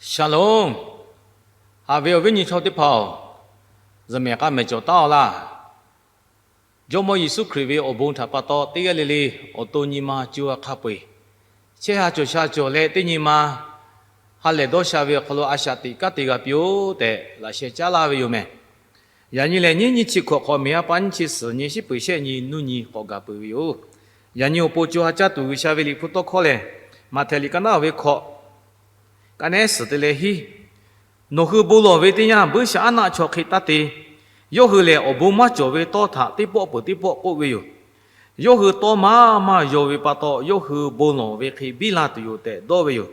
Shalom. Haꞈ ve awˬ viˉ nyi chaw teˇ hpaˍ-oˬ, zuhꞈ mehˍ k'a mehˍ cawˬ taˉ-aw laˇ. Jawˇmawˇ Yeˍsuˆ Hkriꞈ ve awˬ bon htaꞈ pa taw teˇ g'aˇ le le awˬ to nyi ma co ha hk'a peu-eˬ chehˇ sha cawˬ sha cawˬ leh, teˇ nyi ma ha lehˬ dawˇ sha ve awˬ hk'aw lo a shaꞈ teꞈ kanˉ te g'a piˇ-oˆ tehꞈ laꞈ sheh caˉ laˇ ve yoˬ mehˍ. Yaꞈ nyi lehˬ, nyiˉ nyiˇ chi hkawꞈ hk'awꞈ, meˍ ha pa nyiˇ chi suhˍ nyi, shiˉ peuˬ shehˆ nyi, nuˇ nyi k'awꞈ gaˬ peuˬ ve yoˬ. Yaꞈ nyi awˬ pon co ha caˇ tuˬ G'uiˬsha ve Liꞈ hpu tawˇ hkawˇ lehˬ, Maꞈhtehˍ liꞈ ka naˉ-oˬ ve hkawꞈ, ka nehˉ suhˍ te leh hiˉ, Nawˬ hui bon lawˬ ve teˇ yanˇ, buiˇshaˆaˉnaˆ chaw hk'e taˇ te. Yawˇ hui lehˬ, awˬ bon maˇ cawˬ ve tawˇ htaꞈ teˇ pawˆ peuˬ teˇ pawˆ k'oˆ ve yoˬ. Yawˇ hui tawˇ maˇ maˇ yaw ve pa taw, yawˇ hui bon lawˬ ve hk'e biˇ la tuˬ yoˬ tehꞈ dawˇ ve yoˬ.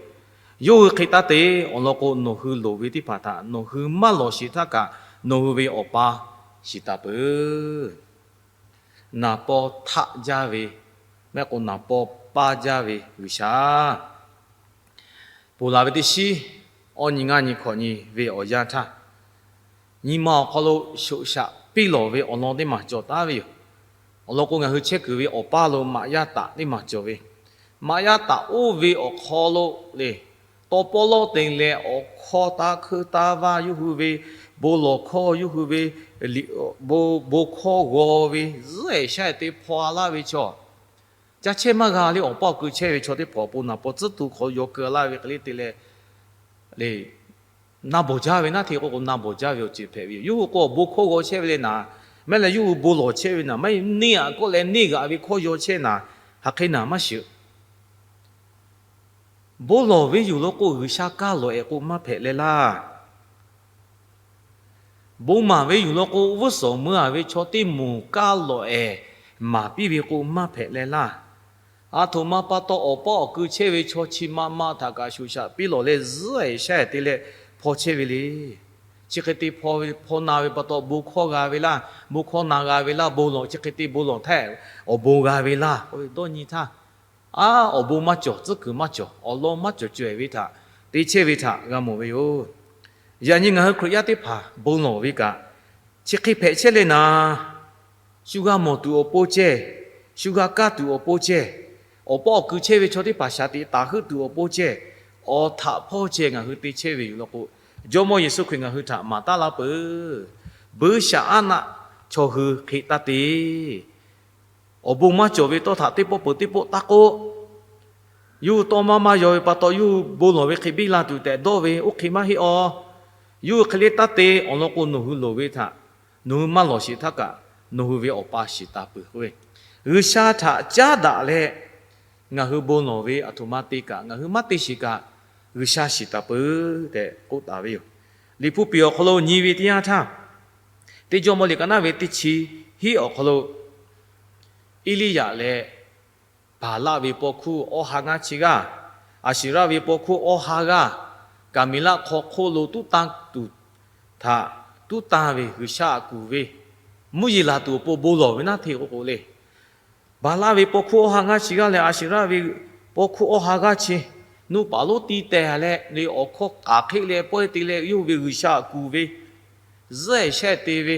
Yawˇ hui hk'e taˇ te. Awˬ lawn k'o, nawˬ hui loˍ ve teˇ hpaˍ htaꞈ nawˬ hui maˇ lawˬ sheˍ htaˇ kaꞈ, nawˬ hui ve Awˬ pa shiˍ taˍ peuˬ. Naˍ paw htaˆ jaˇ ve, maˇ heˆ k'o naˍ paw paˇ jaˇ ve G'uiˬsha. Ponˬ laˬ ve teˇ shiˉ, awˇ nyi ngaˇ nyi hkawꞈ nyi ve awˬ yanˇ htaˇ, nyi ma awˬ hk'aw lo shoꞈ shaꞈ piˇ lawˬ ve awˬ lawn teˇ maˬ cawˬ taˉ ve yoˬ. Awˬ lawn k'o, ngaˬ hui chehˇ kuiˬ ve awˬ paˇ lo maꞈ yaˇ taꞈ teˇ maˬ cawˬ ve, maꞈ yaˇ taꞈ oˇ ve awˬ hk'aw lo le, tawˇ pawˇ lawˇ te leh awˬ hkawˇ taˇ hkeuˇ taˇ vaˇ, yawˇ hui ve bon lawˬ hkawˇ, yawˇ hui ve bon hkawˇ g'aw ve zuhˆ ehˍ shaˉ ehˍ te hpaw laˇ ve chaw, caˇ chehˇ maˇ g'a le. Awˬ paˇ awˬ kui chehˇ ve chaw teˇ hpaˍ awˬ pon naˍ paw tcuhˉ to hk'aw yaw keu laˇ ve hk'e le te leh, le, na bawˬ jaˇ ve naˉ hteˇ k'oˆ k'o, na bawˬ jaˇ ve awˬ ceuˬ hpehꞈ ve yoˬ. Yawˇ hui k'o awˬ bon hkawˇ g'aw chehˇ ve le naˍ, maˇ heˆ leh yawˇ hui bon lawˬ chehˇ ve naˍ, maˇ heˆ neˇ aꞈ k'oˆ leh neˇ g'aꞈ ve hkawˇ yaw chehˇ naˍ, hk'aˬ hk'e naˍ maˇ shiˍ. Bon lawˬ ve yoˬ law k'o, G'uiˬsha kaˇ lawˬ ehˍ k'o maˇ hpehꞈ leh laˇ. Bon maˍ ve yoˬ law k'o, vuiˇ suhˍ meuˇ a ve chaw teˇ moˍ kaˇ lawˬ ehˍ maˍ piˇ ve k'o maˇ hpehꞈ leh laˇ. Aˬ htoꞈ ma pa taw awˬ paˇ awˬ kui chehˇ ve chaw chi ma ma htaꞈ kaꞈ shoꞈ shaꞈ piˇ lawˬ leh zuhˆ ehˍ shaˉ ehˍ te leh hpaw chehˇ ve le. Chi hk'e te hpaw na ve pa taw bon hkawˇ g'a ve laˇ, bon hkawˇ na g'a ve laˇ, bon lawˬ chi hk'e te bon lawˬ htaˇ awˬ bon g'a ve laˇ k'oˆ ve dawˇ nyi htaˇ, a, awˬ bon maˇ cawˬ, tcuhˉ kuiˬ maˇ cawˬ, awˬ lawn maˇ cawˬ cawehˬ ve htaꞈ te chehˇ ve htaꞈ g'a mawˬ ve yoˬ. Yaꞈ nyi ngaˬ hui Hkriꞈ yaˇ teˇ hpaˍ bon lawˬ ve kaꞈ, chi hk'e hpehꞈ chehˇ leh naˍ, shu g'a mawˬ tuˬ awˬ pon ceh, shu g'a kaˇ tuˬ awˬ pon ceh, awˬ paˇ awˬ kui chehˇ ve chaw teˇ hpaˍ shaˍ tiꞈ taˍ heuˆ tuˬ awˬ pon ceh, awˬ htaꞈ hpawˇ ceh ngaˬ hui te chehˇ ve yoˬ law k'o, Jawˇmawˇ Yeˍsuˆ Hkriꞈ ngaˬ hui htaꞈ maˍ taˉ laˇ peuˬ. Buiˇshaˆaˉnaˆ chaw hui hk'e taˇ te. Awˬ bon maˇ cawˬ ve tawˇ htaꞈ teˇ pawˆ peuˬ teˇ pawˆ taˇ k'oˆ. Yawˇ hui tawˇ maˇ maˇ yaw ve pa taw, yawˇ hui bon lawˬ ve hk'e biˇ la tuˬ tehꞈ dawˇ ve, oˇ hk'e maˇ heˆ aw. Yawˇ hui hk'e le taˇ te. Awˬ lawn k'o, nawˬ hui loˍ ve htaꞈ nawˬ hui maˇ lawˬ sheˍ htaˇ kaꞈ, nawˬ hui ve Awˬ pa shiˍ taˍ peuˬ k'oˆ ve, G'uiˬsha htaꞈ caˉ daꞈ leh ngaˬ hui bon lawˬ ve aˬ htoꞈ ma te kaꞈ, ngaˬ hui maˇ te sheˍ kaꞈ, G'uiˬsha shiˍ taˍ peuˬ tehꞈ k'oˆ taˍ ve yoˬ. Liꞈ hpu piˍ awˬ hk'aw lo nyi ve teˇ yanˇ htaˇ, Teˇ Jawˇmawˇ liꞈ ka naˉ ve teˇ chi hiˉ awˬ hk'aw lo, Eˇliˇyaꞈ leh Baˍlaˆ ve paw hkuˇ awˇ ha ngaˇ chi g'aˇ, Aˍsheˍraˆ ve paw hkuˇ awˇ ha g'aˇ, Kaˍmeˍlaˆ hk'aw hk'oˆ lo tuˉ tanˇ tuˬ htaꞈ tuˉ tanˇ ve G'uiˬsha aꞈ kuˬ ve, mvuhˇ yeˬ laˬ tuˬ awˬ pon bon lawˬ ve naˉ hteˇ k'oˆ k'o le. Baˍlaˆ ve paw hkuˇ awˇ ha ngaˇ chi g'aˇ leh Aˍsheˍraˆ ve paw hkuˇ awˇ ha g'aˇ chi nuˇ paˍ lonˉ tiˇ teh leh, le awˬ hkawˇ k'aˬ hk'e leh pawehˇ te leh yawˇ hui ve G'uiˬsha aꞈ kuˬ ve, zuhˆ ehˍ shaˉ ehˍ te ve,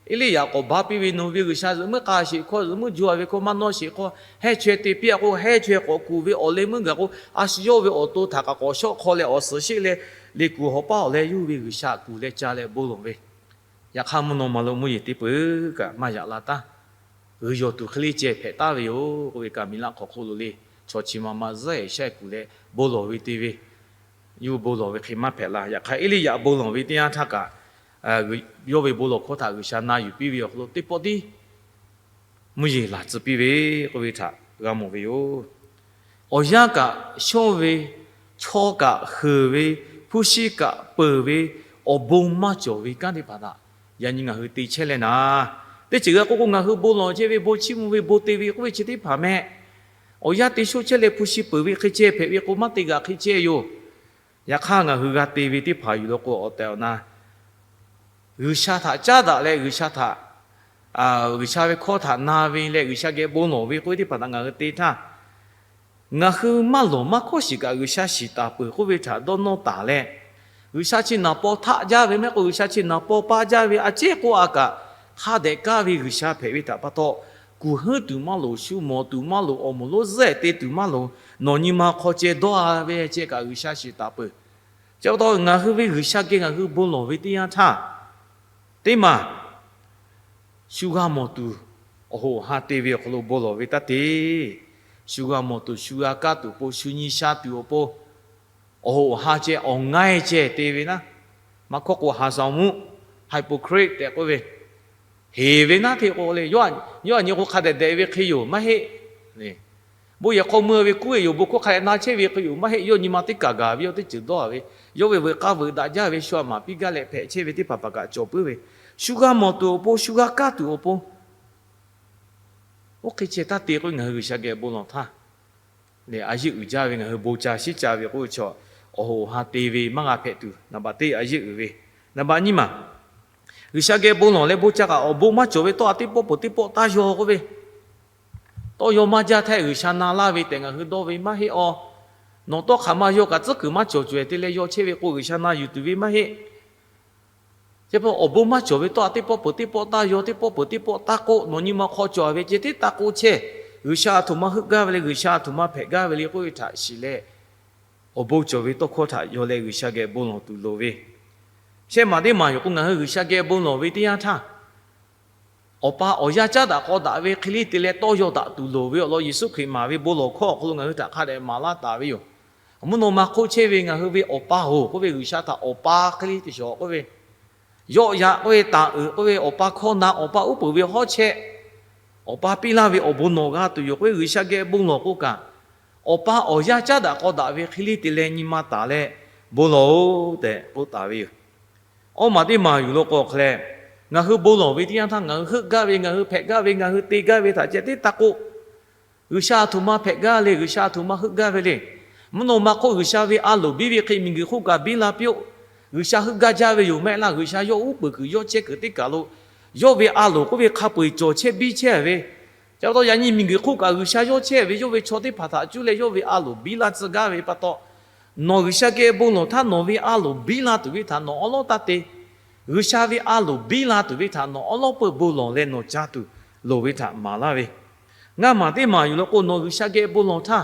Eˇliˇyaꞈ k'awꞈ baˬ piˇ ve, nawˬ ve G'uiˬsha zuhꞈ muiˉ k'a sheˍ hkawˇ, zuhꞈ muiˉ jaw ve hkawˇ maˇ nawˇ sheˍ hkawˇ, hehnˇ chaweh te piˇ-a k'o, hehnˇ chaweh k'awꞈ kuˬ ve awˬ leh meuˇ gaˬ k'o, a shu yawˇ ve awˬ to htaꞈ kaꞈ k'awꞈ shawˆ hk'aw leh awˬ suhˍ sheˆ leh, le kuˬ hawˍ paˇ awˬ leh yawˇ hui ve G'uiˬsha aꞈ kuˬ leh ca leh bon lawˬ ve, yaꞈ hk'aˇ mvuhˇ naw ma lo mvuhˇ yeˬ teˇ peuˬ kaꞈ maˇ yaꞈ la taˉ. G'uiˬ yawˬ tuˬ hk'e le ceh hpehꞈ taˍ ve yoˬ k'oˆ ve, Kaˍmeˍlaˆ hk'aw hk'oˆ lo le chaw chi ma ma zuhˆ ehˍ shaˉ ehˍ kuˬ leh bon lawˬ ve te ve, yawˇ hui bon lawˬ ve hk'e maˇ hpehꞈ la. Yaꞈ hk'aˇ Eˇliˇyaꞈ bon lawˬ ve teˇ yanˇ htaˇ kaꞈ, yawˇ ve bon lawˬ hkawˇ htaꞈ G'uiˬsha na yuˬ piˇ ve awˬ hk'aw lo teˇ pawˆ tiˉ mvuhˇ yeˬ laˬ tcuh piˇ ve k'oˆ ve htaꞈ g'a mawˬ ve yoˬ. Awˬ yanˇ kaꞈ shawˇ ve, chaw kaꞈ heuˬ ve, hpu shi kaꞈ peuˬ ve, awˬ bon maˇ cawˬ ve kanˉ teˇ hpaˍ htaꞈ yaꞈ nyi ngaˬ hui te chehˇ leh naˍ, teˇ ceuˬ g'a k'oˆ k'o, ngaˬ hui bon lawˬ chehˇ ve, bon chiˇ mvuh ve, bon te ve k'oˆ ve chi teˇ hpaˍ meh, awˬ yanˇ te shonˇ chehˇ leh hpu shi peuˬ ve hk'e ceh hpehꞈ ve k'o, maˇ te g'aꞈ hk'e ceh yoˬ. Yaꞈ hk'aˇ ngaˬ hui g'a te ve teˇ hpaˍ yuˬ law k'o, awˬ tehˬ awˬ na G'uiˬsha htaꞈ caˉ daꞈ leh G'uiˬsha htaꞈ, G'uiˬsha ve hkawˇ htaꞈ na ve leh G'uiˬsha geh bon lawˬ ve k'oˆ ve teˇ hpaˍ htaꞈ ngaˬ hui te htaˇ, ngaˬ hui maˇ lawˬ maˇ hkawˇ shiˍ kaꞈ G'uiˬsha shiˍ taˍ peuˬ k'oˆ ve htaꞈ dawˇ nawˇ taˍ leh, G'uiˬsha chi naˍ paw htaˆ jaˇ ve mehˆ k'o, G'uiˬsha chi naˍ paw paˇ jaˇ ve a ciˉ k'oˆ a kaꞈ, hk'a dehꞈ kaˇ ve G'uiˬsha hpehꞈ ve htaꞈ pa taw, kuˬ heuˆ tuˬ maˇ loˍ, shu mawˬ tuˬ maˇ loˍ, awˬ moˍ lonˉ zuhˆ ehˍ te tuˬ maˇ loˍ, nawˬ nyi ma hk'aw ceh dawˇ a ve ceh kaꞈ G'uiˬsha shiˍ taˍ peuˬ. Chi pa taw ngaˬ hui ve G'uiˬsha geh ngaˬ hui bon lawˬ ve teˇ yanˇ htaˇ, teˇ maˬ shu g'a mawˬ tuˬ awˬ hoꞈ awˬ han te ve awˬ hk'aw lo bon lawˬ ve taˇ te. Shu g'a mawˬ tuˬ, shu g'a kaˇ tuˬ awˬ pon, shu nyi sha tuˬ awˬ pon, awˬ hoꞈ awˬ han ceh awˬ ngaiˇ ceh te ve naˉ, maˇ hkawˇ k'o, haˍ saˍ mvuhˇ, hypocrite tehꞈ k'oˆ ve, heˍ ve naˉ hteˇ k'o le, yawˇ aꞈ nyi k'o hk'a dehꞈ dehꞈ ve hk'e yoˬ maˇ heˆ. Bon yehˬ hk'aw mui ve kuˉ ve yoˬ, bon hkawˇ hk'a dehꞈ na chehˇ ve hk'e yoˬ maˇ heˆ. Yawˇ nyi ma teˇ kaˬ gaˬ ve, yawˇ teˇ ceuˬ dawˇ a ve, yawˇ ve veuꞈ k'aˇ veuꞈ daꞈ jaˇ ve shu aꞈ maˍ piˇ gaˇ leh hpehꞈ chehˇ ve teˇ hpaˍ hpaˍ kaꞈ cawˬ puiˉ ve, shu g'a mawˬ tuˬ awˬ pon, shu g'a kaˇ tuˬ awˬ pon, oˇ hk'e ceh taˇ te k'oˆ ve ngaˬ hui G'uiˬsha geh bon lawˬ htaˇ, a yeˇ uiˍ jaˇ ve ngaˬ hui bon ca shiˉ ca ve k'oˆ ve chaw, awˬ hoꞈ awˬ han te ve maˇ g'a hpehꞈ tuˬ, naˍ baꞈ teˇ a yeˇ uiˍ ve, naˍ baꞈ nyiˇ maˬ, G'uiˬsha geh bon lawˬ leh bon ca kaꞈ awˬ bon maˇ cawˬ ve tawˇ a teˇ pawˆ peuˬ teˇ pawˆ taˇ yaw k'oˆ ve, tawˇ yaw maˇ jaˇ htaˇ G'uiˬsha na laˇ ve tehꞈ ngaˬ hui dawˇ ve maˇ heˆ aw. Nawˬ tawˇ hk'aˬ ma yaw kaꞈ tcuhˉ kuiˬ maˇ cawˬ cawˬ e te leh yaw chehˇ ve k'o, G'uiˬsha na yuˬ tuˬ ve maˇ heˆ. Chi pa awˬ bon maˇ cawˬ ve tawˇ a teˇ pawˆ peuˬ teˇ pawˆ taˇ yaw, teˇ pawˆ peuˬ teˇ pawˆ taˇ k'oˆ, nawˬ nyi ma hk'aw cawˬ ve ceh tiˉ taˇ k'oˆ chehˇ. G'uiˬsha a htoꞈ ma heuˆ gaˇ ve le, G'uiˬsha a htoꞈ ma hpehꞈ gaˇ ve le k'oˆ ve htaꞈ shiˍ leh, awˬ bon cawˬ ve tawˇ hkawˇ htaꞈ yaw leh G'uiˬsha geh bon lawˬ tuˬ loˍ ve, shehˆ maˬ teˇ maˬ yoˬ k'o, ngaˬ hui G'uiˬsha geh bon lawˬ ve teˇ yanˇ htaˇ, Awˬ pa awˬ yaˇ caˉ daꞈ k'aw daꞈ ve hk'e le te leh tawˇ yaw daꞈ tuˬ loˍ ve awˬ lawn Yeˍsuˆ Hkriꞈ maˍ ve bon lawˬ hkawˇ awˬ hk'aw lo ngaˬ hui htaꞈ hk'a dehꞈ maˍ laˇ taˍ ve yoˬ. Mvuhˇ naw ma hk'oˆ chehˇ ve ngaˬ hui ve Awˬ pa hoˬ k'oˆ ve, G'uiˬsha htaꞈ Awˬ pa hk'e le te shawˍ k'oˆ ve, yawˆ yaꞈ k'oˆ ve, taˍ uiˍ k'oˆ ve, Awˬ pa hkawˇ na, Awˬ pa uˉ peunˍ ve hawˉ chehˇ, Awˬ pa piˇ laˇ ve awˬ bon nawˬ g'a tuˬ yoˬ k'oˆ ve, G'uiˬsha geh bon lawˬ k'o kaꞈ, Awˬ pa awˬ yaˇ caˉ daꞈ k'aw daꞈ ve hk'e le te leh nyi ma taˍ leh bon lawˬ-oˬ tehꞈ k'oˆ taˍ ve yoˬ. Awˇ maˬ teˇ maˬ yuˬ lo k'o hk'e leh, ngaˬ hui bon lawˬ ve teˇ yanˇ htaˇ ngaˬ hui heuˆ gaˇ ve, ngaˬ hui hpehꞈ gaˇ ve, ngaˬ hui te gaˇ ve htaꞈ ceh tiˉ taˇ k'oˆ. G'uiˬsha a htoꞈ ma hpehꞈ gaˇ le, G'uiˬsha a htoꞈ ma heuˆ gaˇ ve le. Mvuhˇ naw ma hk'oˆ G'uiˬsha ve a loˍ biˇ ve hk'e miˬguiˬ hk'oˆ kaꞈ biˇ la piˇ-oˆ. G'uiˬsha heuˆ gaˇ jaˇ ve yoˬ mehˆ laˇ. G'uiˬsha yawˇ uˉ peunˍ kuiˬ yawˇ chehˇ kuiˬ teˇ kaˬ lo, yawˇ ve a loˍ k'oˆ ve hk'a peu-eˬ cawˬ chehˇ biˇ chehˇ ve, chi pa taw yaꞈ nyi miˬguiˬ hk'oˆ kaꞈ G'uiˬsha yawˇ chehˇ ve, yawˇ ve chaw teˇ hpaˍ htaꞈ cuˇ leh yawˇ ve a loˍ biˇ la tcuh gaˇ ve pa taw, nawˬ G'uiˬsha geh bon lawˬ htaˇ nawˬ ve a loˍ biˇ la tuˬ ve htaꞈ nawˬ awˉ lawˉ taˇ te. G'uiˬsha ve a loˍ biˇ la tuˬ ve htaꞈ nawˬ awˉ lawˉ peuˬ bon lawˬ leh nawˬ ca tuˬ loˍ ve htaꞈ maˍ laˇ ve, ngaˇ maˬ teˇ maˬ yuˬ lo k'o, nawˬ G'uiˬsha geh bon lawˬ htaˇ,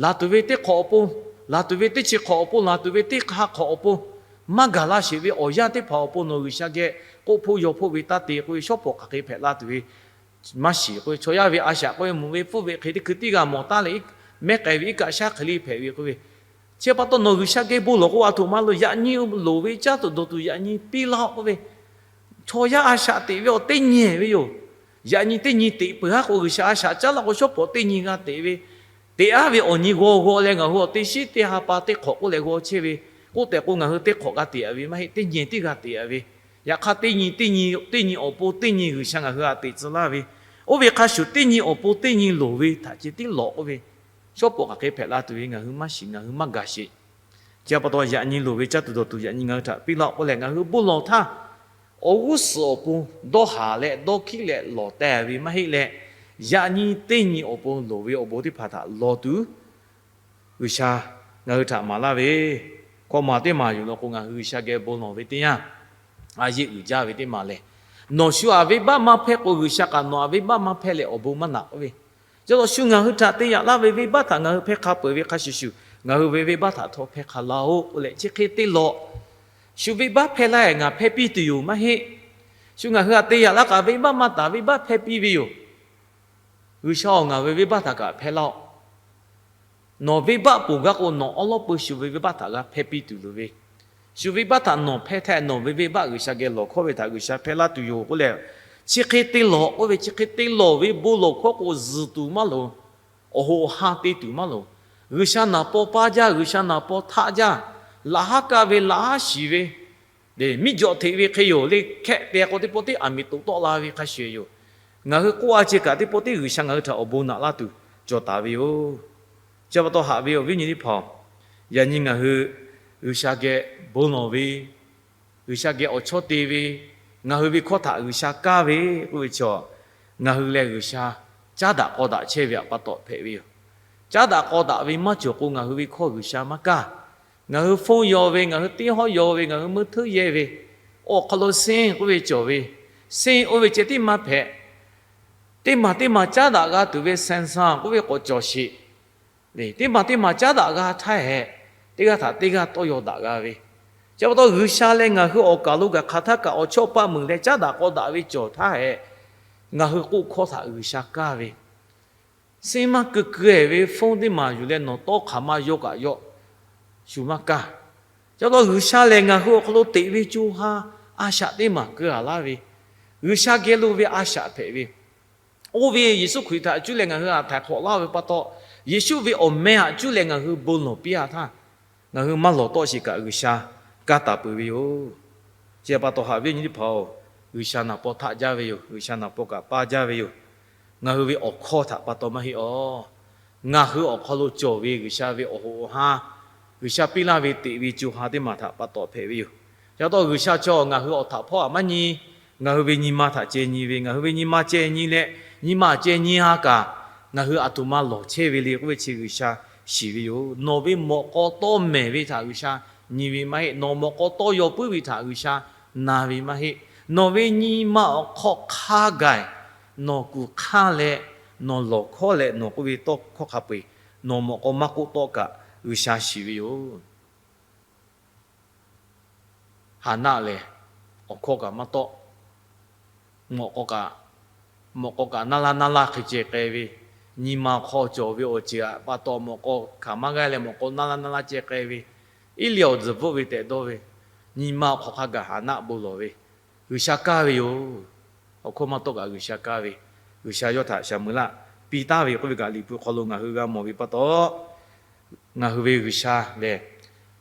laˬ tuˬ ve teˇ hk'awꞈ awˬ pon, laˬ tuˬ ve teˇ chi hk'awꞈ awˬ pon, laˬ tuˬ ve teˇ hk'aˇ hk'awꞈ awˬ pon, maˇ gaˬ la sheˍ ve awˬ yanˇ teˇ hpaˍ awˬ pon nawˬ G'uiˬsha geh k'oˆ hpoˇ yaw hpoˆ ve taˇ te k'oˆ ve, shawˉ pawˍ hk'aˬ hk'e hpehꞈ la tuˬ ve maˇ shiˍ k'oˆ ve, chaw yaˇ ve a shaꞈ k'oˆ ve, mvuhˇ ve hpfuhˇ ve hk'e teˇ hkui tiˉ g'a mawˬ taˉ leh, mehˉ k'ai ve iˉ kaˆ shaˉ hk'e le hpehꞈ ve k'oˆ ve, chi pa taw nawˬ G'uiˬsha geh bon lawˬ k'o, a htoꞈ ma lo yaꞈ nyi loˍ ve caˉ tuˬ dawˬ tuˬ yaꞈ nyi piˇ laˇ-oˆ k'oˆ ve, chaw yaˇ a shaꞈ teꞈ ve awˬ teˇ nyi ve yoˬ. Yaꞈ nyi teˇ nyi teꞈ peuˬ haˉ k'o, G'uiˬsha a shaꞈ caˉ laˇ k'o, shawˉ pawˍ teˇ nyi g'a teꞈ ve, teꞈ aˉ ve awˬ nyi g'aw g'aw leh ngaˬ hui awˬ teˇ shiˉ teˇ ha pa teˇ hk'awꞈ k'oˆ leh g'aw chehˇ ve, k'oˆ tehꞈ k'o ngaˬ hui teˇ hk'awꞈ g'a teꞈ-a ve maˇ heˆ, teˇ nyi teˇ g'a teꞈ-a ve, yaꞈ hk'aˇ teˇ nyi teˇ nyi teˇ nyi awˬ pon teˇ nyi G'uiˬsha ngaˬ hui htaꞈ teꞈ tcuh laˇ ve, oˇ ve hk'a shuˍ teˇ nyi awˬ pon teˇ nyi loˍ ve htaꞈ ceh tiˉ lawꞈ k'oˆ ve, shawˉ pawˍ hk'aˬ hk'e hpehꞈ la tuˬ ve ngaˬ hui maˇ shiˍ, ngaˬ hui maˇ gaˬ sheˍ. Chi pa taw yaꞈ nyi loˍ ve caˇ tuˬ dawˬ tuˬ yaꞈ nyi ngaˬ hui htaꞈ piˇ laˇ-oˆ k'oˆ leh, ngaˬ hui bon lawˬ htaˇ, awˬ g'uˇ suhˍ awˬ pon dawˇ haˍ leh dawˇ hkiˉ leh lawˬ teh ve maˇ heˆ leh, yaꞈ nyi teˇ nyi awˬ pon loˍ ve awˬ bon teˇ hpaˍ htaꞈ lawˬ tuˬ G'uiˬsha ngaˬ hui htaꞈ maˍ laˇ ve, hkawꞈ maˬ teˇ maˬ yuˬ lo k'o, ngaˬ hui G'uiˬsha geh bon lawˬ ve teˇ yanˇ, a yeˇ uiˍ jaˇ ve teˇ maˬ lehˬ, nawˬ shu aꞈ venˇbaˆ maˇ hpehˇ k'o, G'uiˬsha kaꞈ nawˬ aꞈ venˇbaˆ maˇ hpehˇ leh awˬ bon maˇ naꞈ k'oˆ ve, chi pa taw shu ngaˬ hui htaꞈ te yaꞈ laˇ ve venˇbaˆ htaꞈ ngaˬ hui hpehˇ hk'a peuˬ ve hk'a shuˍ shuˍ, ngaˬ hui ve venˇbaˆ htaꞈ htawˇ hpehˇ hk'a laˇ-oˆ k'oˆ leh, chi hk'e te lawꞈ. Shu venˇbaˆ hpehˇ laˇ-ehˍ ngaˬ hpehˇ piˇ tuˬ yoˬ maˇ heˆ. Shu ngaˬ hui htaꞈ te yaꞈ laˇ kaꞈ venˇbaˆ maˇ taˍ, venˇbaˆ hpehˇ piˇ ve yoˬ. G'uiˬsha-oˬ, ngaˬ ve venˇbaˆ htaꞈ kaꞈ hpehˇ laˇ-oˆ. Nawˬ venˇbaˆ ponˬ gaˇ k'o, nawˬ awˉ lawˉ peu shu ve venˇbaˆ htaꞈ g'a hpehˇ piˇ tuˬ loˍ ve, shu venˇbaˆ htaꞈ nawˬ hpehˇ htaˇ, nawˬ ve venˇbaˆ G'uiˬsha geh lawˬ hkawˇ ve htaꞈ G'uiˬsha hpehˇ laˇ tuˬ yoˬ k'oˆ leh, chi hk'e te lawꞈ k'oˆ ve, chi hk'e te lawˬ ve bon lawˬ hkawˇ k'o, zuhˬ tuˬ maˇ loˍ, awˬ hoꞈ awˬ han te tuˬ maˇ loˍ. G'uiˬsha naˍ paw paˇ jaˇ, G'uiˬsha naˍ paw htaˆ jaˇ, laꞈ haˉ kaˇ ve, laꞈ haˉ shiˍ ve, miˇ jawꞈ hteꞈ ve hk'e yoˬ le, hkehˆ te k'o teˇ pawˆ teˇ aˬ miˍ toꞈ tawˆ la ve hk'a shuˍ yoˬ. Ngaˬ hui k'oˆ-a ceh kaꞈ, teˇ pawˆ teˇ G'uiˬsha ngaˬ hui htaꞈ awˬ bon naꞈ laˇ tuˬ cawˬ taˍ ve yoˬ. Chi pa taw haꞈ ve awˬ viˉ nyi teˇ hpaˍ-oˬ, yaꞈ nyi ngaˬ hui G'uiˬsha geh bon lawˬ ve, G'uiˬsha geh awˬ chawˇ te ve, ngaˬ hui ve hkawˇ htaꞈ G'uiˬsha kaˇ ve k'oˆ ve chaw, ngaˬ hui leh G'uiˬsha caˉ daꞈ k'aw daꞈ chehˇ ve htaꞈ pa taw hpehꞈ ve yoˬ. Caˉ daꞈ k'aw daꞈ ve maˇ cawˬ k'o, ngaˬ hui ve hkawˇ G'uiˬsha maˇ kaˇ. Ngaˬ hui phone yaw ve, ngaˬ hui teˇ hawˉ yaw ve, ngaˬ hui meuˇ hteuˉ yehˇ ve, awˬ hk'aw lo sehˇ k'oˆ ve cawˬ ve, sehˇ oˇ ve ceh tiˉ maˇ hpehꞈ. Teˇ maˬ teˇ maˬ caˉ daꞈ g'a tuˬ ve Samsung k'oˆ ve k'awꞈ cawˬ sheˍ. Teˇ maˬ teˇ maˬ caˉ daꞈ g'a htaˇ hehꞈ, teˇ g'aˇ htaꞈ teˇ g'aˇ tawˇ yaw daꞈ g'a ve, Chi pa taw G'uiˬsha leh ngaˬ hui awˬ kaˬ lo kaꞈ hk'aˬ htaˇ kaꞈ awˬ chawˇ paˆ meuˍ leh caˉ daꞈ k'aw daꞈ ve cawˬ htaˇ hehꞈ, ngaˬ hui k'oˆ hkawˇ htaꞈ G'uiˬsha kaˇ ve, seˇ maˇ keu keu e ve phone teˇ maˬ yuˬ leh nawˬ tawˇ hk'aˬ ma yaw kaꞈ yaw, shu maˇ kaˇ. Chi pa taw G'uiˬsha lehˬ ngaˬ hui awˬ hk'aw lo teꞈ ve co ha a shaꞈ teˇ maˬ keu a laˇ ve, G'uiˬsha geh lo ve a shaꞈ hpehꞈ ve, oˇ ve Yeˍsuˆ Hkriꞈ htaꞈ cuˇ leh ngaˬ hui htaꞈ htaiˍ hk'awꞈ laˇ ve pa taw, Yeˍsuˆ ve awˬ meh htaꞈ cuˇ leh ngaˬ hui bon lawˬ piˇ a htaˇ, ngaˬ hui maˇ lawˬ tawˆ sheˍ kaꞈ G'uiˬsha kaˇ taˍ peuˬ ve yoˬ. Chi pa taw haꞈ viˉ nyi teˇ hpaˍ-oˬ, G'uiˬsha naˍ paw htaˆ jaˇ ve yoˬ. G'uiˬsha naˍ paw kaꞈ paˇ jaˇ ve yoˬ. Ngaˬ hui ve awˬ hkawˇ htaꞈ pa taw maˇ heˆ awˬ, ngaˬ hui awˬ hk'aw lo cawˬ ve G'uiˬsha ve awˬ hoꞈ awˬ ha, G'uiˬsha piˇ laˇ ve teꞈ ve co ha teˇ maˬ htaꞈ pa taw hpehꞈ ve yoˬ. Chi pa taw G'uiˬsha chaw ngaˬ hui awˬ htaꞈ hpawˇ htaꞈ maˇ nyi, ngaˬ hui ve nyi ma htaꞈ ceh nyi ve, ngaˬ hui ve nyi ma ceh nyi leh, nyi ma ceh nyi ha kaꞈ, ngaˬ hui aˬ htoꞈ ma lawˬ chehˇ ve le k'oˆ ve chi G'uiˬsha shiˍ ve yoˬ. Nawˬ ve mawꞈ k'aw tawˇ mehˍ ve htaꞈ G'uiˬsha nyi ve maˇ heˆ. Nawˬ mawꞈ k'aw tawˇ yaw puiˉ ve htaꞈ G'uiˬsha na ve maˇ heˆ. Nawˬ ve nyi ma awˬ hk'aw hk'a gaˬ nawˬ kuˬ hk'aˇ leh, nawˬ lawˬ hkawˇ leh nawˬ k'oˆ ve tawˇ hkawˇ hk'a peu-eˬ nawˬ mawꞈ k'aw maˇ k'oˆ tawˆ kaꞈ G'uiˬsha shiˍ ve yoˬ. Haˍnaˆ lehˬ, awˬ hkawˇ kaꞈ maˇ tawˆ. Mawꞈ k'aw kaꞈ, mawꞈ k'aw kaꞈ naˇ laˇ naˇ laˇ hk'e ceh k'ai ve, nyi ma hk'aw cawˬ ve awˬ ceuˬ htaꞈ pa taw mawꞈ k'aw hkanˍ maˇ g'aˇ leh mawꞈ k'aw naˇ laˇ naˇ laˇ ceh k'ai ve, Eˇliaꞈ awˬ tzuhˬ bvuhˆ ve tehꞈ dawˇ ve, nyi ma awˬ hk'aw hk'a gaˬ Haˍnaˆ bon lawˬ ve, G'uiˬsha kaˇ ve yoˬ. Awˬ hkawˇ maˇ tawˆ kaꞈ G'uiˬsha kaˇ ve, G'uiˬsha yawˇ htaꞈ Saˍmoˍeˍlaˆ piˇ taˍ ve k'oˆ ve kaꞈ Liꞈ hpu hk'aw lo ngaˬ hui g'a mawˬ ve pa taw, ngaˬ hui ve G'uiˬsha lehˬ,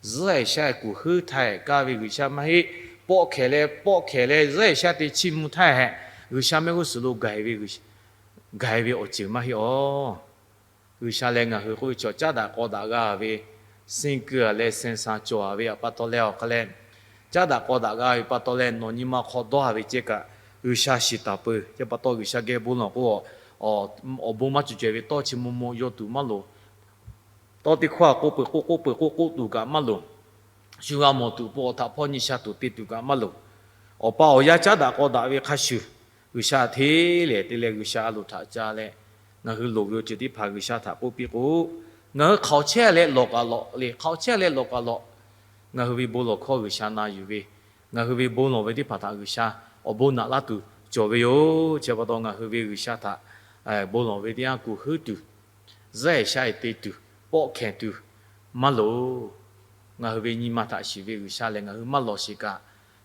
zuhˉ Eˍsaˍyaˆ kuˬ heuˉ htaˇ hehꞈ kaˇ ve G'uiˬsha maˇ heˆ. Pawˆ hkehˍ leh pawˆ hkehˍ leh zuhˉ Eˍsaˍyaˆ te chiˇ mvuh htaˇ hehꞈ G'uiˬsha mehˆ g'uˇ suhˍ lo gaiˬ ve, gaiˬ ve awˬ ceuˬ maˇ heˆ awˬ. G'uiˬsha leh ngaˬ hui k'oˆ ve chaw caˉ daꞈ k'aw daꞈ g'a ve, suh keu-a leh suh sha cawˬ-a ve pa taw leh awˬ hk'a leh, caˉ daꞈ k'aw daꞈ g'a ve pa taw leh nawˬ nyi ma hk'aw dawˇ-a ve ceh kaꞈ G'uiˬsha shiˍ taˍ peuˬ. Chi pa taw G'uiˬsha geh bon lawˬ k'o, awˬ bon maˇ cawˬ caweh ve tawˇ chi maw maw yaw tuˬ maˇ loˍ. Tawˇ teˇ hkawˇ k'oˆ peuˬ k'oˆ k'oˆ peuˬ k'oˆ k'oˆ tuˬ kaꞈ maˇ loˍ. Shu g'a mawˬ tuˬ pon awˬ htaꞈ hpawˇ nyi sha tuˬ te tuˬ kaꞈ maˇ loˍ. Awˬ pa awˬ yaˇ caˉ daꞈ k'aw daꞈ ve hk'a shuˍ, G'uiˬsha hteˇ lehˬ te leh G'uiˬsha a loˍ htaꞈ ca leh, ngaˬ hui loˍ ve awˬ ceuˬ teˇ hpaˍ G'uiˬsha htaꞈ k'oˆ piˇ k'o, ngaˬ hui hk'aoˍ chehˇ leh lawˬ kaꞈ lawꞈ le, hk'aoˍ chehˇ leh lawˬ kaꞈ lawꞈ. Ngaˬ hui ve bon lawˬ hkawˇ G'uiˬsha na yuˬ ve, ngaˬ hui ve bon lawˬ ve teˇ hpaˍ htaꞈ G'uiˬsha awˬ bon naꞈ laˇ tuˬ cawˬ ve yoˬ. Chi pa taw ngaˬ hui ve G'uiˬsha htaꞈ bon lawˬ ve teˇ yanˇ kuˬ heuˉ tuˬ, zuhˉ Eˍsaˍyaˆ te tuˬ, pawˆ hkehˍ tuˬ maˇ loˍ. Ngaˬ hui ve nyi ma htaꞈ shiˍ ve G'uiˬsha lehˬ ngaˬ hui maˇ lawˬ sheˍ kaꞈ,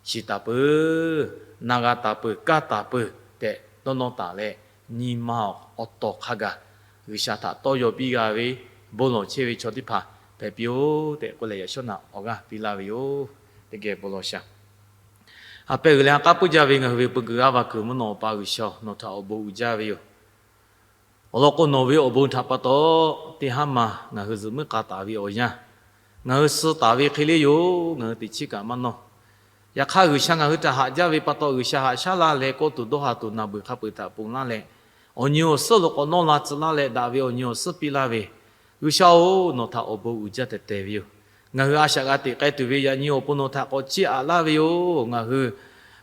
shiˍ taˍ peuˬ, na g'a taˍ peuˬ, kaˇ taˍ peuˬ tehꞈ dawˇ nawˇ taˍ leh, nyi ma awˬ tawˍ hk'a gaˬ G'uiˬsha htaꞈ tawˇ yaw piˇ g'a ve, bon lawˬ chehˇ ve chaw teˇ hpaˍ hpehꞈ piˇ-oˆ tehꞈ k'oˆ leh yaꞈ shawˉ naꞈ awˬ g'aˇ piˇ laˇ ve yoˬ. Teˇ geh bon lawˬ shaˍ. Ha pehˇ g'uiˬ leh ha k'aˉ puiˉ jaˇ ve ngaˬ hui ve peu kuiˬ g'aˇ va kuiˬ mvuhˇ naw Awˬ pa G'uiˬsha, nawˬ htaꞈ awˬ bon uiˍ jaˇ ve yoˬ. Awˬ lawn k'o, nawˬ ve awˬ bon htaꞈ pa taw, teˇ haˉ ma ngaˬ hui zuhꞈ muiˉ k'a taˍ ve awˬ yanˇ, ngaˬ hui suh taˍ ve hk'e le yoˬ. Ngaˬ hui teꞈ chiˉ kaꞈ maˇ nawˇ. Yaꞈ hk'aˇ, G'uiˬsha ngaˬ hui htaꞈ haꞈ jaˇ ve pa taw, G'uiˬsha haꞈ shaˉ la leh kawˇ tuˬ dawˇ ha tuˬ naˬ beuˬ hk'a peu-eˬ htaꞈ ponˬ laˇ leh, awˬ nyi awˬ suhˉ lo k'awꞈ nawˇ la tcuh laˇ leh daꞈ ve awˬ nyi awˬ suhˉ piˇ laˇ ve, G'uiˬsha-oˬ, nawˬ htaꞈ awˬ bon uiˍ jaˇ tehꞈ te ve yoˬ. Ngaˬ hui a shaꞈ g'a teꞈ k'ai tuˬ ve yaꞈ nyi awˬ pon nawˬ htaꞈ k'awꞈ chiˇ aꞈ laˇ ve yoˬ. Ngaˬ hui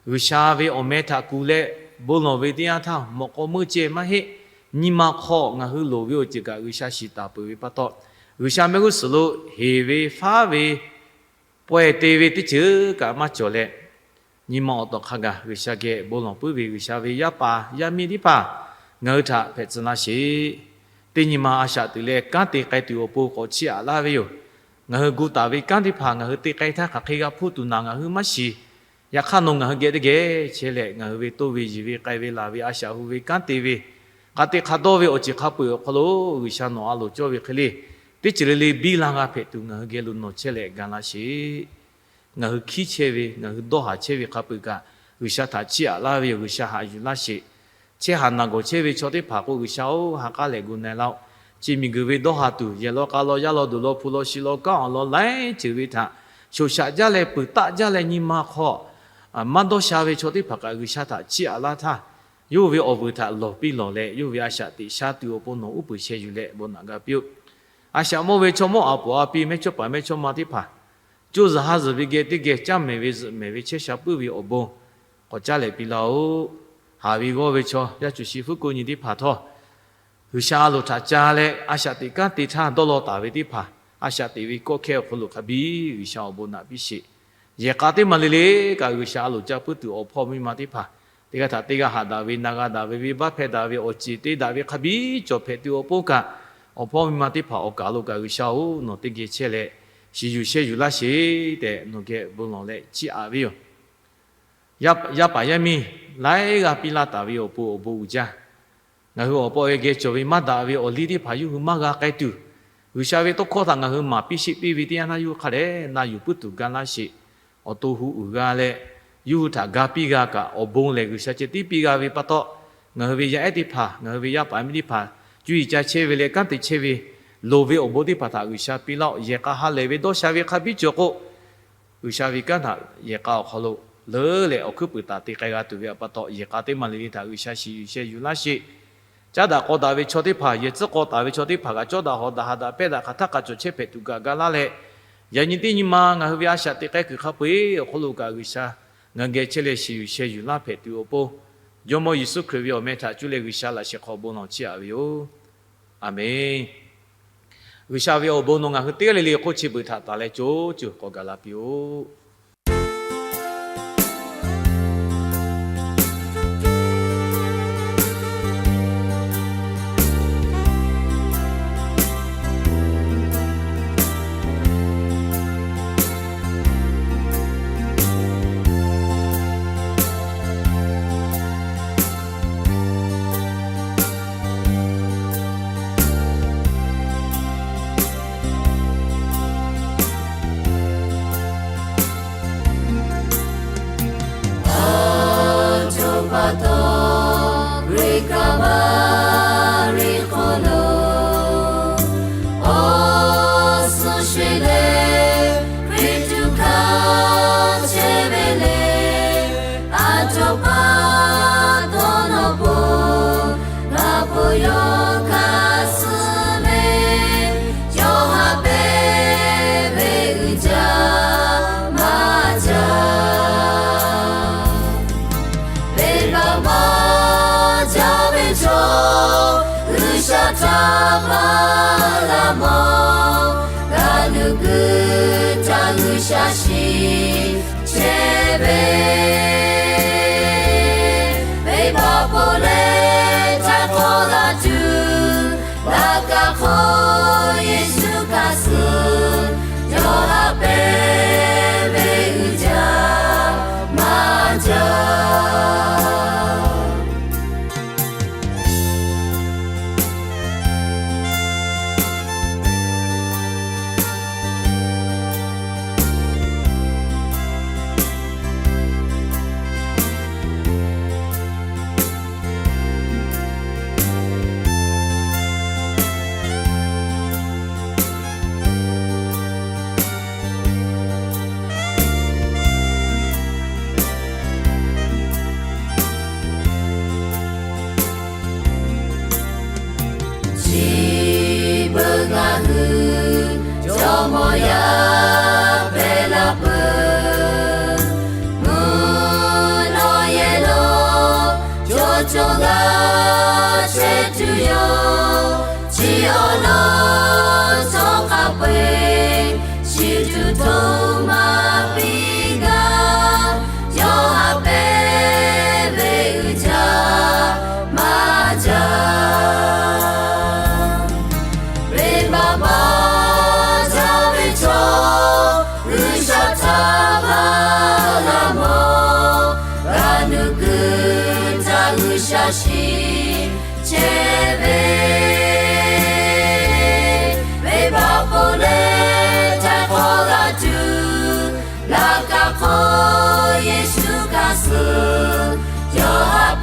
G'uiˬsha ve awˬ meh htaꞈ kuˬ leh bon lawˬ ve teˇ yanˇ htaˇ, mawꞈ k'aw meuˇ ceh maˇ heˆ. Nyi ma hk'aw ngaˬ hui loˍ ve awˬ ceuˬ kaꞈ G'uiˬsha shiˍ taˍ peuˬ ve pa taw, G'uiˬsha mehˆ g'uˇ suhˍ lo heˍ ve faˉ ve pawehˇ te ve teˇ ceuˬ kaꞈ maˇ cawˬ leh, nyi ma awˬ tawˍ hk'a gaˬ G'uiˬsha geh bon lawˬ puiˉ ve G'uiˬsha ve yaˇ paˍ yaˇ miˇ teˇ hpaˍ ngaˬ hui htaꞈ hpehꞈ tcuh laˇ sheˍ. Teˇ nyi ma a shaꞈ teꞈ leh kanˉ te k'ai tuˬ awˬ pon k'awꞈ chiˇ aꞈ laˇ ve yoˬ. Ngaˬ hui gu taˍ ve kanˉ teˇ hpaˍ ngaˬ hui te k'ai htaˇ hk'aˬ hk'e g'a hpuˇ tuˬ naˬ ngaˬ hui maˇ shiˍ. Yaꞈ hk'aˇ, nawˬ ngaˬ hui geh teˇ geh chehˇ leh, ngaˬ hui ve toˇ ve yiˬ ve k'ai ve laˬ ve a shaꞈ hu ve kanˉ te ve, hk'aˬ te hk'a dawˇ ve awˬ ceuˬ hk'a peu-eˬ awˬ hk'aw lo G'uiˬsha nawˬ a loˍ cawˇ ve hk'e le, teˇ ceuˬ le le biˇ la g'a hpehꞈ tuˬ ngaˬ hui geh lo nawˬ chehˇ leh ga laˇ sheˍ. Ngaˬ hui hkiˉ chehˇ ve, ngaˬ hui dawˇ haˍ chehˇ ve hk'a peu-eˬ kaꞈ, G'uiˬsha htaꞈ chiˇ aꞈ laˇ ve yoˬ. G'uiˬsha haꞈ yuˬ laˇ sheˍ. Chehˇ haˍ naˬ gawˬ chehˇ ve chaw teˇ hpaˍ k'o, G'uiˬsha-oˬ, ha k'aˉ leh gu na-e laˇ-oˆ. Chi miˬguiˬ ve dawˇ haˍ tuˬ, yehˬ law k'a law, yaˇ law duˬ law, hpu law shi law, kanˉ awˬ lawn laiˉ ceuˬ ve htaꞈ shoꞈ shaꞈ jaˇ leh, puiˍ taˆ jaˇ leh, nyi ma hk'aw maˇ dawˇ sha ve chaw teˇ hpaˍ kaꞈ G'uiˬsha htaꞈ chiˇ aꞈ laˇ htaˇ, yawˇ ve awˬ vuiˬ htaꞈ lawˬ piˇ lawˬ leh, yawˇ ve a shaꞈ teꞈ sha tuˬ awˬ pon nawˬ uˉ peunˍ sheh yuˬ leh bon naꞈ g'a piˇ-oˆ. A shaꞈ mawˇ ve chaw mawˇ a poˍ a pi mehˇchawˇpaˍ mehˇchawˇma teˇ hpaˍ, coˇ zuhˬ ha zuhˬ ve geh teˇ geh caˇ mehˍ ve zuhꞈ mehˍ ve chehˇ sha puiˉ ve awˬ bon k'awꞈ caˇ leh piˇ laˇ-oˆ. Haˍ ve g'awˇ ve chaw yaˇ cuˬ shi hpuˉ ko nyi teˇ hpaˍ htawˇ, G'uiˬsha a loˍ htaꞈ ca leh a shaꞈ teꞈ kanˉ te htaˇ dawˇ law taˍ ve teˇ hpaˍ, a shaꞈ teꞈ ve kawˆ hkehˇ awˬ hk'aw lo hk'a biˇ G'uiˬsha awˬ bon naꞈ piˇ sheˍ. Yehˬ k'a teˇ maˬ le le kaꞈ G'uiˬsha a loˍ ca puiˉ tuˬ awˬ hpawˇ miˇ ma teˇ hpaˍ teˇ g'aˇ htaꞈ teˇ g'aˇ haꞈ daꞈ ve, na g'a daꞈ ve, venˇbaˆ hpehˇ daꞈ ve, awˬ ceˬ te daꞈ ve hk'a biˇ cawˬ hpehꞈ tuˬ awˬ pon kaꞈ, awˬ hpawˇ miˇ ma teˇ hpaˍ awˬ kaˍ lo kaꞈ G'uiˬsha-oˬ, nawˬ teˇ geh chehˇ leh shiˍ yuˬ sheh yuˬ laˇ sheˍ tehꞈ nawˬ geh bon lawˬ leh chiˇ aꞈ ve yoˬ. Yaˇ paˍ yaˇ miˇ laiˉ g'aˇ piˇ laˇ taˍ ve awˬ pon awˬ bon uiˍ jaˇ. Ngaˬ hui awˬ pawˆ geh cawˬ ve maˇ daꞈ ve awˬ liˇ teˇ hpaˍ yawˇ hui maˇ g'a k'ai tuˬ, G'uiˬsha ve tawˇ hkawˇ htaꞈ ngaˬ hui maˍ piˇ sheˆ piˇ ve teˇ yanˇ naˇ yawˇ hui hk'a dehꞈ na yuˬ puiˉ tuˬ ga laˇ sheˍ. Awˬ to hu uiˍ g'a leh, yawˇ hui htaꞈ ga piˇ g'a kaꞈ awˬ bon lehˬ G'uiˬsha ceh tiˉ piˇ g'a ve pa taw, ngaˬ hui ve yaˇ ehˉ teˇ hpaˍ, ngaˬ hui ve yaˇ paˍ miˇ teˇ hpaˍ cuˇ yiˍ ca chehˇ ve leh kanˉ te chehˇ ve, loˍ ve awˬ bon teˇ hpaˍ htaꞈ G'uiˬsha piˇ laˇ-oˆ. Yehˬ k'a ha lehˬ ve dawˇ sha ve hk'a biˇ cawˬ k'o, G'uiˬsha ve kanˉ htaꞈ yehˬ k'a awˬ hk'aw lo leuˉ leh awˬ hkuiˉ puiˍ taˍ te k'ai g'a tuˬ ve pa taw, yehˬ k'a teˇ maˬ le le htaꞈ G'uiˬsha shiˍ yuˬ sheh yuˬ laˇ sheˍ. Caˉ daꞈ k'aw daꞈ ve chaw teˇ hpaˍ, yehˬ tcuhˉ k'aw taˍ ve chaw teˇ hpaˍ kaꞈ cawˇ daꞈ hawˍ daꞈ haꞈ daꞈ pehˇ daꞈ hk'aˬ htaˇ k'a cawˬ chehˇ hpehꞈ tuˬ kaꞈ ga laˇ leh, yaꞈ nyi teˇ nyi ma ngaˬ hui ve a shaꞈ teꞈ k'ai kuiˬ hk'a peu-eˬ awˬ hk'aw lo kaꞈ G'uiˬsha ngaˬ geh chehˇ leh shiˍ yuˬ sheh yuˬ laˇ hpehꞈ tuˬ awˬ pon, Jawˇmawˇ Yeˍsuˆ Hkriꞈ ve awˬ meh htaꞈ cuˇ leh G'uiˬsha laꞈ sheh hk'aw bon lawˬ chiˇ aꞈ ve yoˬ. Aˍmenˍ. G'uiˬsha ve awˬ bon nawˬ ngaˬ hui teˇ g'aˇ le le hk'oˆ chi beuꞈ htaꞈ taˍ leh co co k'awꞈ gaˬ la piˇ-oˆ. Aˬ htoꞈ pa taw Hkriꞈ kaˍ baˬ riˍ hk'aw lo awˬ suhˍ sheˍ leh Hkriꞈ tuꞈ hkanˍ chehˇ ve le. Aˬ htoꞈ pa taw nawˬ bon laꞈ po yawˇ hkanˍ suh ve, yawˇ haꞈ pehnˇ ve uiˍ jaˇ maˇ jaˇ. Venˇbaˆ maˇ jaˇ ve chaw, G'uiˬsha htaꞈ maˇ g'a mawˬ. G'a nuˇ kuiˬ htaꞈ G'uiˬsha shiˍ chehˇ ve, venˇbaˆ ponˬ leh htaiˍ hk'awꞈ g'a tuˬ, laꞈ ka hk'aw Yeˍsuˆ hkanˍ suh, yawˇ haꞈ pehnˇ ve uiˍ jaˇ maˇ jaˇ. Chi beuꞈ ngaˬ hui jawˇmawˇ yaˇ hpehꞈ la peuˬ. Mvuhˇ naw yehˬ lo cawˬ cawˬ g'a chehˇ tuˬ yoˬ. Chi awˬ lawn htawˇ hk'a peu-eˬ shiˍ tuˬ hto maˇ piˇ gaˇ. Yawˇ haꞈ pehnˇ ve uiˍ jaˇ maˇ jaˇ. Venˇbaˆ maˇ jaˇ ve chaw, G'uiˬsha htaꞈ maˇ g'a mawˬ. G'a nuˇ kuiˬ htaꞈ G'uiˬsha shiˍ chehˇ ve, venˇbaˆ ponˬ leh htaiˍ hk'awꞈ g'a tuˬ, laꞈ ka hk'aw Yeˍsuˆ hkanˍ suh, yawˇ haꞈ